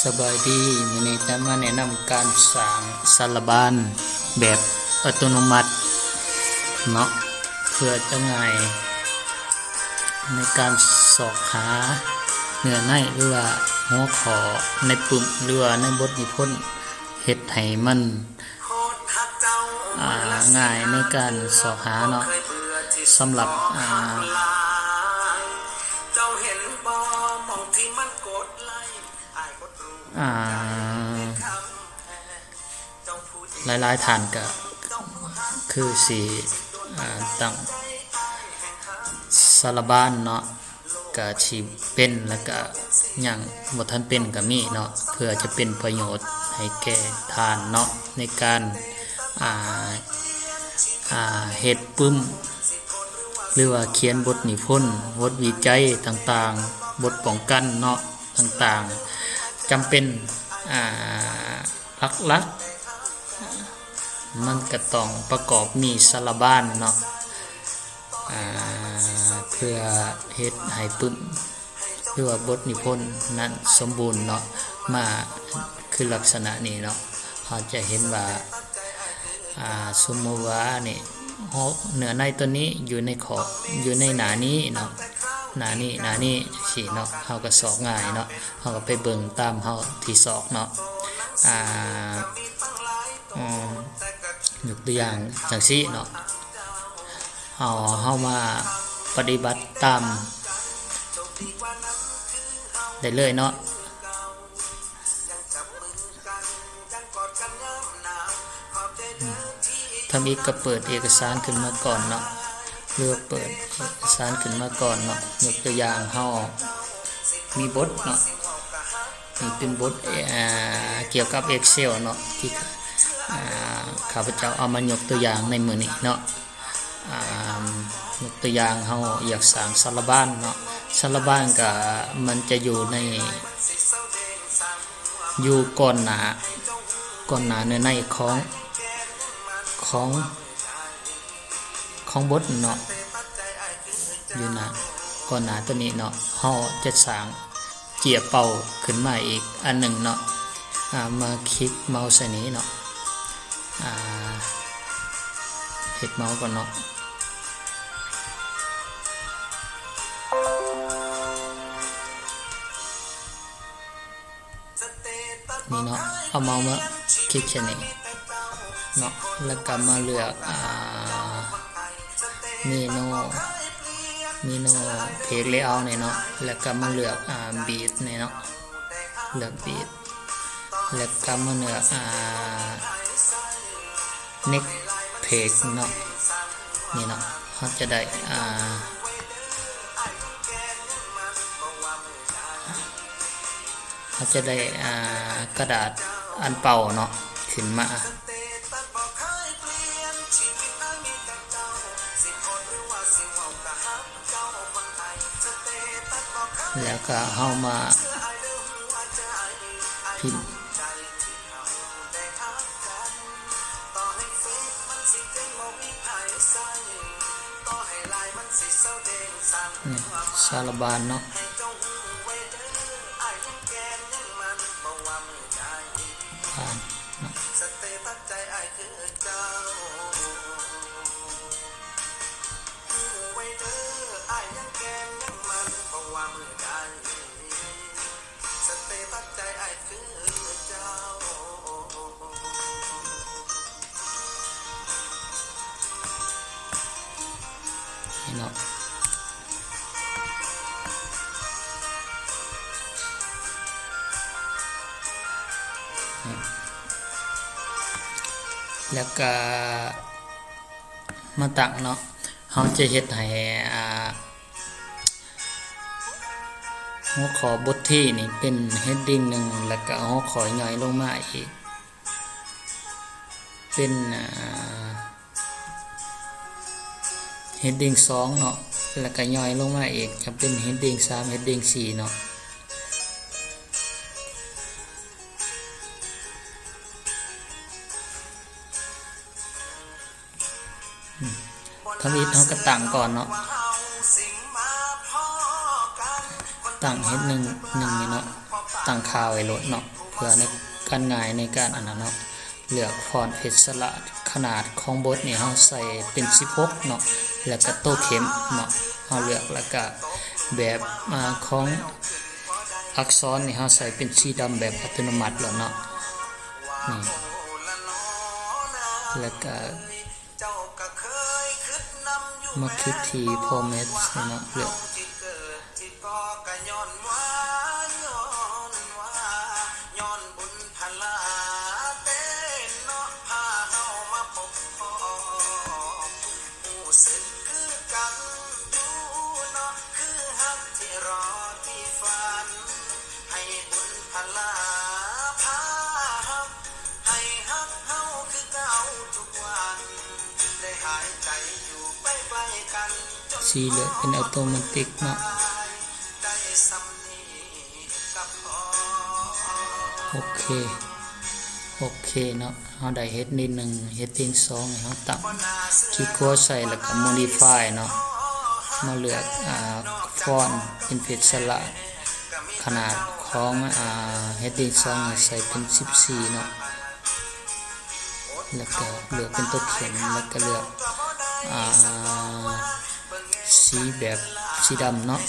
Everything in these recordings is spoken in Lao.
ສະບາຍດີ, ມື້ນີ້ຈະມາແນະນຳການສ້າງສາລະບານແບບອັດຕະໂນມັດເນາະ ເພື່ອຈະງ່າຍໃນການຊອກຫາເນື້ອໃນ ຫຼືວ່າຫົວຂໍ້ໃນປຶ້ມ ຫຼືວ່າໃນບົດນິພົນ ເຮັດໃຫ້ມັນ ອ່າ ງ່າຍໃນການຊອກຫາເນາະ. ສຳລັບ ອ່າ ອ່າ ຫຼາຍໆທ່ານກະຄືຊິ ອ່າ ຕັ້ງສາລະບານເນາະ ກະຊິເປັນ ແລ້ວກະຍັງບໍ່ທັນເປັນກະມີເນາະ ເພື່ອຈະເປັນປະໂຫຍດໃຫ້ແກ່ທ່ານເນາະ ໃນການ ອ່າ ອ່າ ເຮັດປຶ້ມ ຫຼືວ່າຂຽນບົດນິພົນ, ບົດວິໄຈຕ່າງໆ, ບົດປ້ອງກັນເນາະ ຕ່າງໆ ຈຳເປັນ ອ່າ ຫຼັກໆ ມັນກະຕ້ອງປະກອບມີສາລະບານເນາະ ອ່າ ເພື່ອເຮັດໃຫ້ປຶ້ມ ຫຼືວ່າບົດນິພົນນັ້ນສົມບູນເນາະ ມາຄືລັກສະນະນີ້ເນາະ ເຮົາຈະເຫັນວ່າ ອ່າ ສົມມຸດວ່ານີ້ ເນື້ອໃນຕົວນີ້ຢູ່ໃນຂໍ້ ຢູ່ໃນໜ້ານີ້ເນາະ ໜ້ານີ້ ໜ້ານີ້ ຈັ່ງຊີ້ເນາະ ເຮົາກະຊອກງ່າຍເນາະ ເຮົາກະໄປເບິ່ງຕາມເຮົາທີ່ຊອກເນາະ ອ່າ ອືມ ຍົກຕົວຢ່າງຈັ່ງຊີ້ເນາະ ເຮົາ ເຮົາມາປະຕິບັດຕາມໄດ້ເລີຍເນາະ. ທຳອິດກະເປີດເອກະສານຂຶ້ນມາກ່ອນເນາະ ຫຼືວ່າເປີດເອກະສານຂຶ້ນມາກ່ອນເນາະ ຍົກຕົວຢ່າງເຮົາມີບົດເນາະ ນີ້ເປັນບົດ ເອີ ກ່ຽວກັບ Excel ເນາະ ທີ່ ອ່າ ຂ້າພະເຈົ້າເອົາມາຍົກຕົວຢ່າງໃນມື້ນີ້ເນາະ ອ່າ ຍົກຕົວຢ່າງເຮົາຢາກສ້າງສາລະບານເນາະ ສາລະບານກະມັນຈະຢູ່ໃນ ຢູ່ກ່ອນໜ້າ ກ່ອນໜ້າເນື້ອໃນຂອງ ຂອງ ຂອງບົດເນາະ ຢູ່ໜ້າ ກ່ອນໜ້າຕົວນີ້ເນາະ ເຮົາຈະສ້າງເຈ້ຍເປົ່າຂຶ້ນມາອີກອັນໜຶ່ງເນາະ ອ່າ ມາຄລິກເມົາສ໌ໃສ່ນີ້ເນາະ ອ່າ ເຮັດເມົາສ໌ກ່ອນເນາະ ນີ້ເນາະ ເອົາເມົາສ໌ມາຄລິກໃສ່ນີ້ເນາະ ແລ້ວກະມາເລືອກ ອ່າ ເມນູ ເມນູ Page Layout ນີ້ເນາະ ແລ້ວກະມາເລືອກ ອ່າ Beat ນີ້ເນາະ ເລືອກ Beat ແລ້ວກະມາເລືອກ ອ່າ Next Page ເນາະ ນີ້ເນາະ ເຮົາຈະໄດ້ ອ່າ ເຮົາຈະໄດ້ ອ່າ ກະດາດອັນເປົ່າເນາະ ຂຶ້ນມາ ແລ້ວກະເຮົາມາພິມ ນີ້ ສາລະບານເນາະ ບານເນາະ ນີ້ເນາະ ແລ້ວກະມາຕັ້ງເນາະ ເຮົາຈະເຮັດໃຫ້ ອ່າ ຫົວຂໍ້ບົດທີນີ້ເປັນ heading ໜຶ່ງ ແລ້ວກະຫົວຂໍ້ຍ່ອຍລົງມາອີກ ເປັນ ອ່າ heading ສອງເນາະ ແລ້ວກະຍ່ອຍລົງມາອີກ ຈະເປັນ heading ສາມ heading ສີ່ເນາະ. ທຳອິດເຮົາກະຕັ້ງກ່ອນເນາະ ຕັ້ງ heading ໜຶ່ງນີ້ເນາະ ຕັ້ງຄ່າໄວ້ໂລດເນາະ ເພື່ອໃນການງ່າຍໃນການອັນນັ້ນເນາະ. ເລືອກຟອນເພັດສະຫຼະ ຂະໜາດຂອງບົດນີ້ເຮົາໃສ່ເປັນສິບຫົກເນາະ ແລ້ວກະໂຕເຂັມເນາະ ເຮົາເລືອກ ແລ້ວກະແບບ ອາ ຂອງອັກສອນນີ້ເຮົາໃສ່ເປັນສີດຳແບບອັດຕະໂນມັດໂລດເນາະ ນີ້ ແລ້ວກະ ມາຄລິກທີ່ Format ເນາະ ເລືອກ ສີເລືອກເປັນອັດຕະໂນມັດເນາະ. ໂອເຄ ໂອເຄເນາະ ເຮົາໄດ້ Heading ໜຶ່ງ Heading ສອງ ໃຫ້ເຮົາຕັ້ງ ຄລິກຂວາໃສ່ ແລ້ວກະ Modify ເນາະ ມາເລືອກ ອາ ຟອນເປັນເພັດສະຫຼະ ຂະໜາດຂອງ ອາ Heading ສອງ ໃສ່ເປັນສິບສີ່ເນາະ ແລ້ວກະເລືອກເປັນຕົວເຂັມ ແລ້ວກະເລືອກ ອາ ສີແບບສີດຳເນາະ.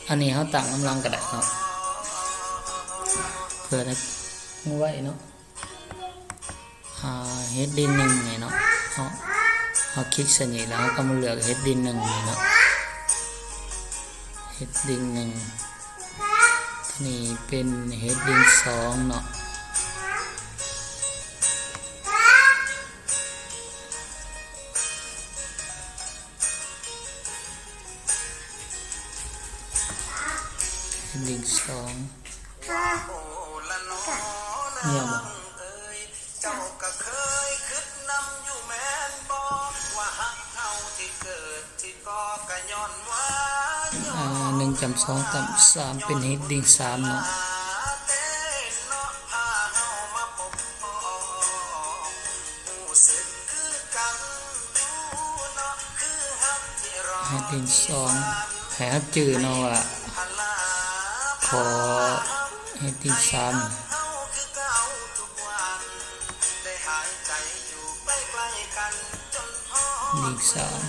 ອັນນີ້ເຮົາຕັ້ງນຳຫຼັງກະໄດ້ເນາະ ເພື່ອໄວ້ເນາະ. ອາ Heading ໜຶ່ງນີ້ເນາະ ເຮົາ ເຮົາຄລິກໃສ່ນີ້ ແລ້ວເຮົາກະມາເລືອກ Heading ໜຶ່ງນີ້ເນາະ Heading ໜຶ່ງ ນີ້ເປັນ Heading ສອງເນາະ. Heading ສອງ ເນາະ ອາ ໜຶ່ງຈ້ຳສອງຈ້ຳສາມ ເປັນ Heading ສາມເນາະ. ໃຫ້ເປັນສອງ ໃຫ້ເຮົາຈື່ເນາະວ່າ ຂໍໃຫ້ເປັນສາມ ເປັນສາມ.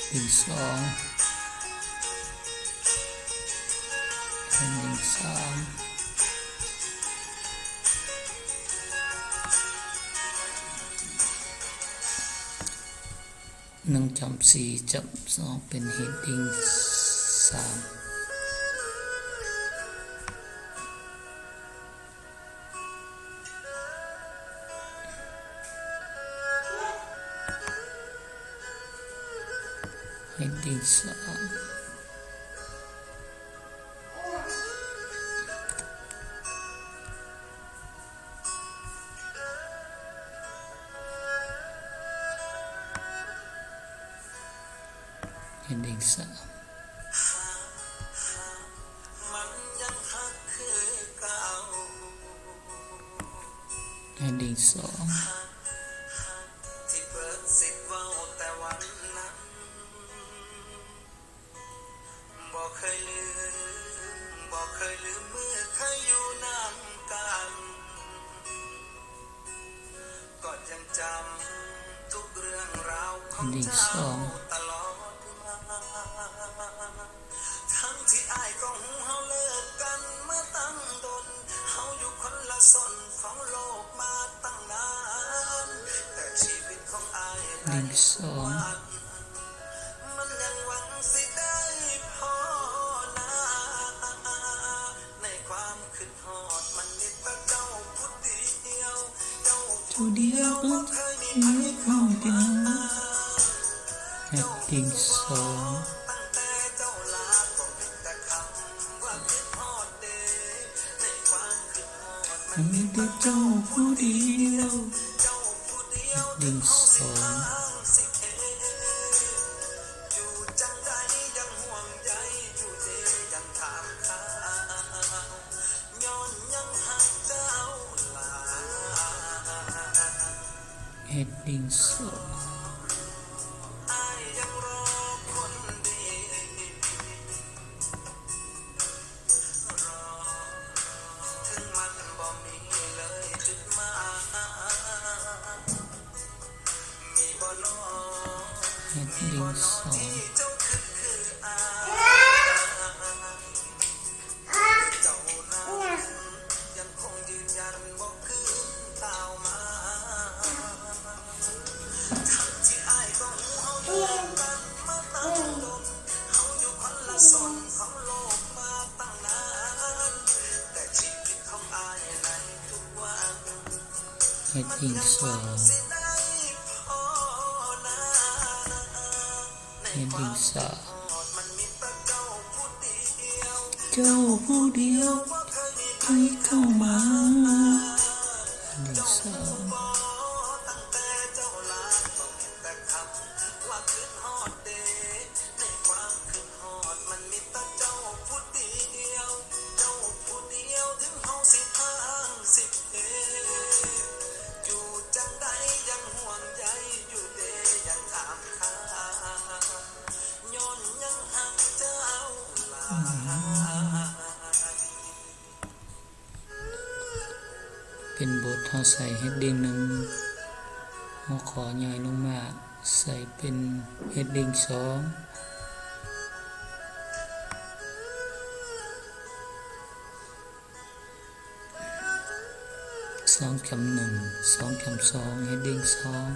ເປັນສອງ ເປັນສາມ ໜຶ່ງຈ້ຳສີ່ຈ້ຳສອງ ເປັນ Heading ສາມ. Heading ສາມ Heading ສາມ Heading ສອງ Heading ສອງ Heading ສອງ. ເຮັດດິງສອງ ມີແຕ່ເຈົ້າຜູ້ດຽວ ເຮັດດິງສອງ ເຮັດດິງສອງ ເຮັດດິງສອງ ເຮັດດິງສອງ ເຮັດດິງສາມ ເຈົ້າຜູ້ດຽວໃຜເຂົ້າມາ ເຮັດດິງສາມ ເປັນບົດ ເຮົາໃສ່ເຮັດດິງໜຶ່ງ ຫົວຂໍ້ຍ່ອຍລົງມາ ໃສ່ເປັນເຮັດດິງສອງ ສອງຈ້ຳໜຶ່ງ ສອງຈ້ຳສອງ ເຮັດດິງສອງ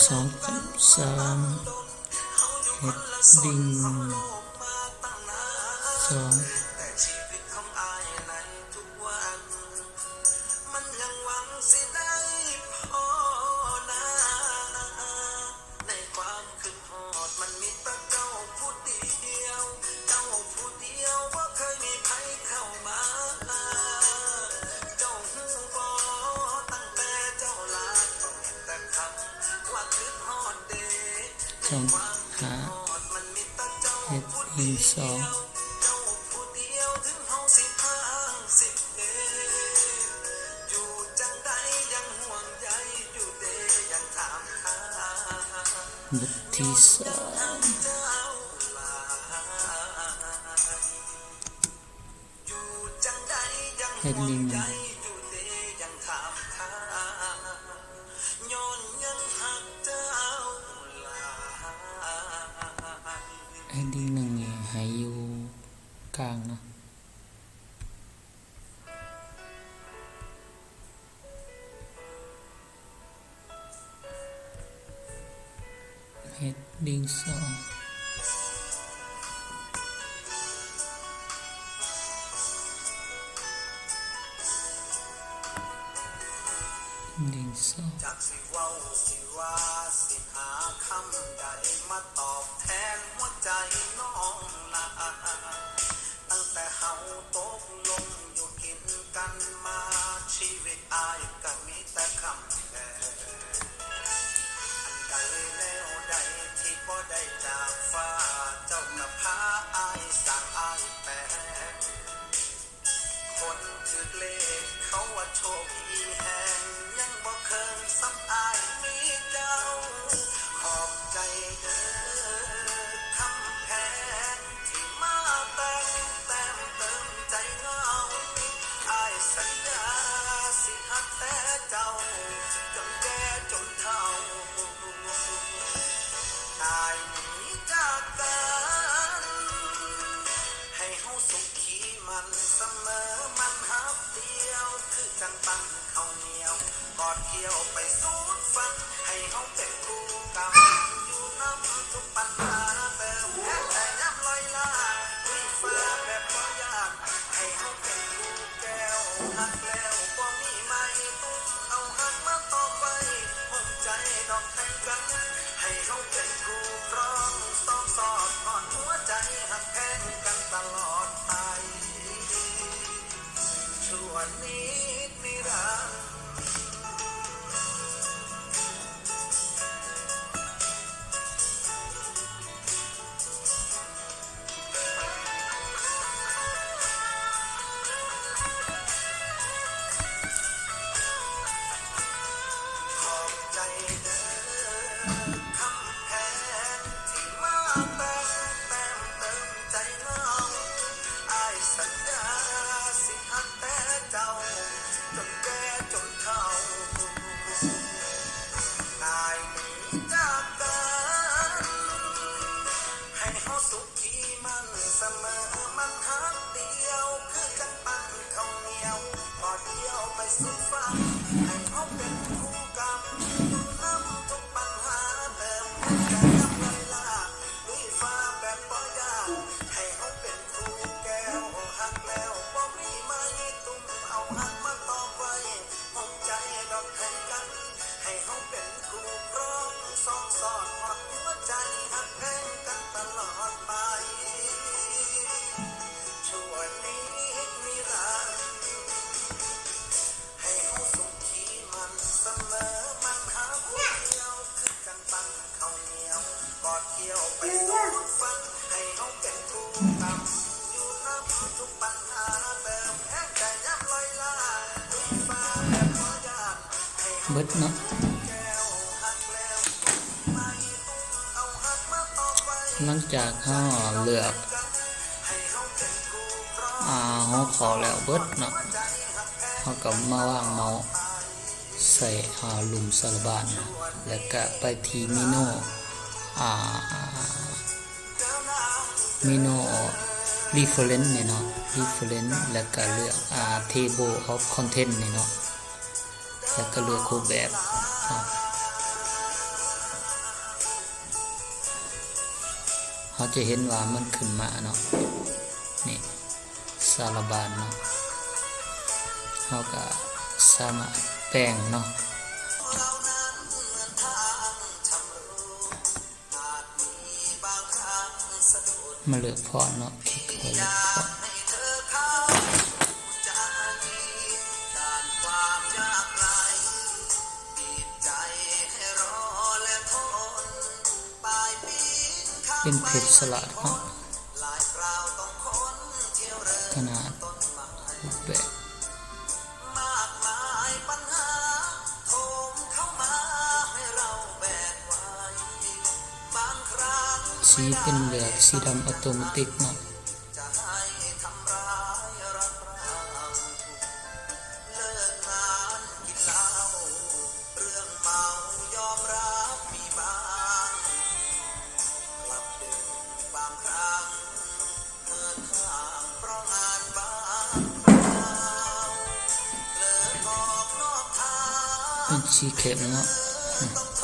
ສອງຈ້ຳສາມ ເຮັດດິງສອງ ສອງຫ້າ ເຮັດດິງສອງ ບົດທີສາມ ເຮັດດິງໜຶ່ງ ເຮັດດິງໜຶ່ງນີ້ໃຫ້ຢູ່ກາງເນາະ. ເຮັດດິງສອງ ດິງສອງ ຈັກຊິເວົ້າຊິວ່າຊິຫາຄຳໃດມາຕອບແທນຫົວໃຈນ້ອງນາ. ຕັ້ງແຕ່ເຮົາຕົກລົງຢູ່ກິນກັນມາ ຊີວິດອ້າຍກໍມີແຕ່ຄຳແບບ ອັນໃດແນວໃດທີ່ບໍ່ໄດ້ຈາກຟ້າ ເຈົ້າກໍພາອ້າຍສ້າງອ້າຍແປງ ຄົນຖືກເລກເຂົາວ່າໂຊກດີແຮງ ຍັງບໍ່ເຄີຍສ່ຳອ້າຍມີເຈົ້າ ຂອບໃຈເດີຄຳແພງ ທີ່ມາແຕ່ງແຕ້ມເຕີມໃຈເຫງົາ ອ້າຍສັນຍາຊິຮັກແຕ່ເຈົ້າ ຈົນແກ່ຈົນເຖົ້າ ຕາຍໜີຈາກກັນ ໃຫ້ເຮົາສຸຂ ທີ່ໝັ້ນສະເໝີໝັ້ນຮັກດຽວ ຄືຈັ່ງປັ້ນເຂົ້າໜຽວ ກອດກ່ຽວໄປສູ່ຝັນ ໃຫ້ເຮົາເປັນຄູ່ກັນຢູ່ນຳ ທີ່ໝັ້ນສະເໝີໝັ້ນຮັກດຽວ ຄືຈັ່ງປັ້ນເຂົ້າໜຽວ ບໍ່ດຽວໄປສູ່ຝັນ ໃຫ້ເຮົາເປັນຄູ່ກັນ ຢູ່ນຳທຸກປັນຫາ ເຕີມແຮງໃຈຍາມລອຍລາ ລຸຍຟ້າແບບບໍ່ຢ້ານ ໃຫ້ເຮົາເປັນຄູ່ແກ້ວ ຮັກແລ້ວບໍ່ມີໄມ້ຕຸ່ມ ເອົາຮັກມາຕອບໄວ້ ຫົວໃຈດອກໃຫ້ກັນ ໃຫ້ເຮົາເປັນຄູ່ຄຣອງ ສອງສອດຮອດຫົວໃຈ ຮັກແພງກັນຕະຫຼອດໄປ ຊົ່ວນິດນິລັນ ໃຫ້ເຮົາສຸຂີໝັ້ນສະເໝີໝັ້ນຮັກດຽວ ຄືຈັ່ງປັ້ນເຂົ້າໜຽວ ກອດກ່ຽວໄປສູ່ຝັນ ໃຫ້ເຮົາເປັນຄູ່ກັນ ຢູ່ນຳທຸກປັນຫາ ເຕີມແຮງໃຈຍາມລອຍລາ ລຸຍຟ້າແບບບໍ່ຢ້ານ ໃຫ້ເຮົາ ເບິດເນາະ ແກ້ວຮັກແລ້ວ ໄມ້ຕຸ່ມເອົາຮັກມາຕອບໄວ້ ຫຼັງຈາກເຮົາເລືອກ ອ່າ ຫົວຂໍ້ແລ້ວເບິດເນາະ ເຮົາກໍມາວາງເມົາສ໌ໃສ່ ອ່າ ລຸ່ມສາລະບານ ແລ້ວກໍໄປທີ່ເມນູ ອ່າ ເມນູ reference ນີ້ເນາະ reference ແລ້ວກໍເລືອກ ອ່າ table of content ນີ້ເນາະ ແລ້ວກໍເລືອກຮູບແບບເນາະ ເຮົາຈະເຫັນວ່າມັນຂຶ້ນມາເນາະ ນີ້ ສາລະບານເນາະ ເຮົາກໍສາມາດແປງເນາະ ມາເລືອກຟອນເນາະ ຄລິກເຂົ້າໄປເລືອກຟອນ ເປັນເພັບສະຫຼາດເນາະ ຂະໜາດ ຮູບແບບ ສີເປັນເລືອກສີດຳອອໂຕເມຕິກເນາະ ເປັນສີເຂັ້ມເນາະ ອືມ